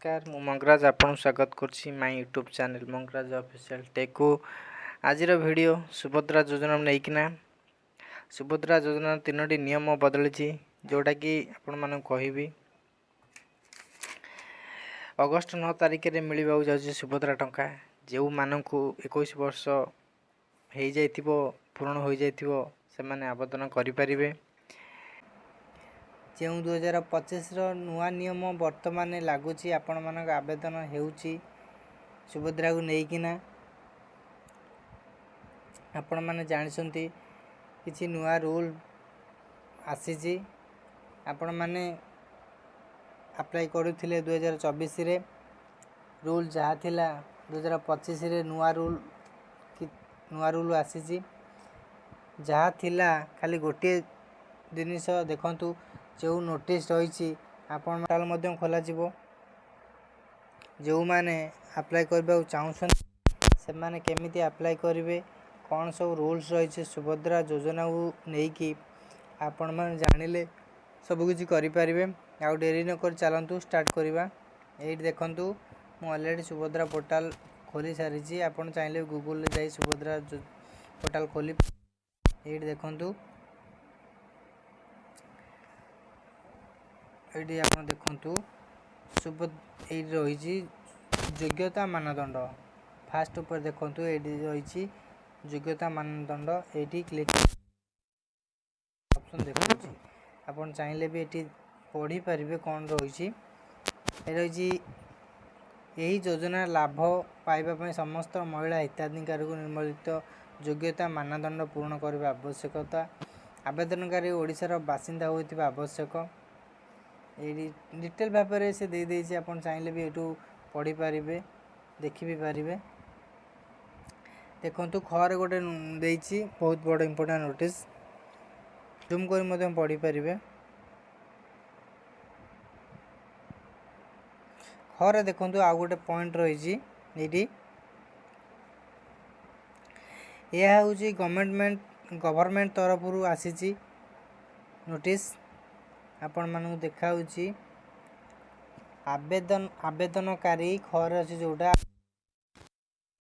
ନମସ୍କାର, ମୁଁ ମଙ୍ଗରାଜ ଆପଣଙ୍କୁ ସ୍ୱାଗତ କରୁଛି my YouTube channel Mangaraj official ଟେକୁ। ଆଜିର ଭିଡ଼ିଓ ସୁଭଦ୍ରା ଯୋଜନା ନେଇକିନା। ସୁଭଦ୍ରା ଯୋଜନାର ତିନୋଟି ନିୟମ ବଦଳିଛି, ଯେଉଁଟାକି ଆପଣମାନଙ୍କୁ କହିବି। ଅଗଷ୍ଟ 9 ତାରିଖରେ ମିଳିବାକୁ ଯାଉଛି ସୁଭଦ୍ରା ଟଙ୍କା। ଯେଉଁମାନଙ୍କୁ 21 ବର୍ଷ ହେଇଯାଇଥିବ, ପୂରଣ ହୋଇଯାଇଥିବ, ସେମାନେ ଆବେଦନ କରିପାରିବେ। ଯେଉଁ 2025ର ନୂଆ ନିୟମ ବର୍ତ୍ତମାନ ଲାଗୁଛି, ଆପଣମାନଙ୍କ ଆବେଦନ ହେଉଛି ସୁଭଦ୍ରାକୁ ନେଇକିନା। ଆପଣମାନେ ଜାଣିଛନ୍ତି, କିଛି ନୂଆ ରୁଲ୍ ଆସିଛି। ଆପଣମାନେ ଆପ୍ଲାଏ କରୁଥିଲେ 2024ରେ, ରୁଲ୍ ଯାହା ଥିଲା, 2025ରେ ନୂଆ ରୁଲ୍ ଆସିଛି। ଯାହା ଥିଲା, ଖାଲି ଗୋଟିଏ ଜିନିଷ ଦେଖନ୍ତୁ, ଯେଉଁ ନୋଟିସ୍ ରହିଛି ଆପଣ ପୋର୍ଟାଲ୍ ମଧ୍ୟ ଖୋଲାଯିବ। ଯେଉଁମାନେ ଆପ୍ଲାଏ କରିବାକୁ ଚାହୁଁଛନ୍ତି, ସେମାନେ କେମିତି ଆପ୍ଲାଏ କରିବେ, କ'ଣ ସବୁ ରୁଲ୍ସ ରହିଛି ସୁଭଦ୍ରା ଯୋଜନାକୁ ନେଇକି, ଆପଣମାନେ ଜାଣିଲେ ସବୁକିଛି କରିପାରିବେ। ଆଉ ଡେରି ନକରି ଚାଲନ୍ତୁ ଷ୍ଟାର୍ଟ କରିବା। ଏଇଠି ଦେଖନ୍ତୁ, ମୁଁ ଅଲରେଡ଼ି ସୁଭଦ୍ରା ପୋର୍ଟାଲ୍ ଖୋଲି ସାରିଛି। ଆପଣ ଚାହିଁଲେ ଗୁଗୁଲରେ ଯାଇ ସୁଭଦ୍ରା ପୋର୍ଟାଲ୍ ଖୋଲି, ଏଇଠି ଦେଖନ୍ତୁ, ଏଇଠି ଆପଣ ଦେଖନ୍ତୁ, ଏଇଠି ରହିଛି ଯୋଗ୍ୟତା ମାନଦଣ୍ଡ। ଫାଷ୍ଟ ଉପରେ ଦେଖନ୍ତୁ, ଏଇଠି ରହିଛି ଯୋଗ୍ୟତା ମାନଦଣ୍ଡ। ଏଇଠି କ୍ଲିକ୍ ଅପସନ୍ ଦେଖାଉଛି। ଆପଣ ଚାହିଁଲେ ବି ଏଠି ପଢ଼ିପାରିବେ କ'ଣ ରହିଛି। ଏ ରହିଛି, ଏହି ଯୋଜନା ଲାଭ ପାଇବା ପାଇଁ ସମସ୍ତ ମହିଳା ହିତାଧିକାରୀଙ୍କୁ ନିମ୍ନଲିଖିତ ଯୋଗ୍ୟତା ମାନଦଣ୍ଡ ପୂରଣ କରିବା ଆବଶ୍ୟକତା। ଆବେଦନକାରୀ ଓଡ଼ିଶାର ବାସିନ୍ଦା ହୋଇଥିବା ଆବଶ୍ୟକ। ଏଇଠି ଡିଟେଲ୍ ଭାବରେ ସେ ଦେଇଦେଇଛି। ଆପଣ ଚାହିଁଲେ ବି ଏଇଠୁ ପଢ଼ିପାରିବେ, ଦେଖି ବି ପାରିବେ। ଦେଖନ୍ତୁ, ଖରେ ଗୋଟେ ଦେଇଛି ବହୁତ ବଡ଼ ଇମ୍ପୋର୍ଟାଣ୍ଟ ନୋଟିସ୍। ଜୁମ୍ କରି ମଧ୍ୟ ପଢ଼ିପାରିବେ। ଖରେ ଦେଖନ୍ତୁ, ଆଉ ଗୋଟେ ପଏଣ୍ଟ ରହିଛି ଏଇଠି। ଏହା ହେଉଛି ଗଭର୍ଣ୍ଣମେଣ୍ଟ ତରଫରୁ ଆସିଛି ନୋଟିସ୍। ଆପଣମାନଙ୍କୁ ଦେଖାଉଛି, ଆବେଦନକାରୀ ଖରେ ଅଛି ଯେଉଁଟା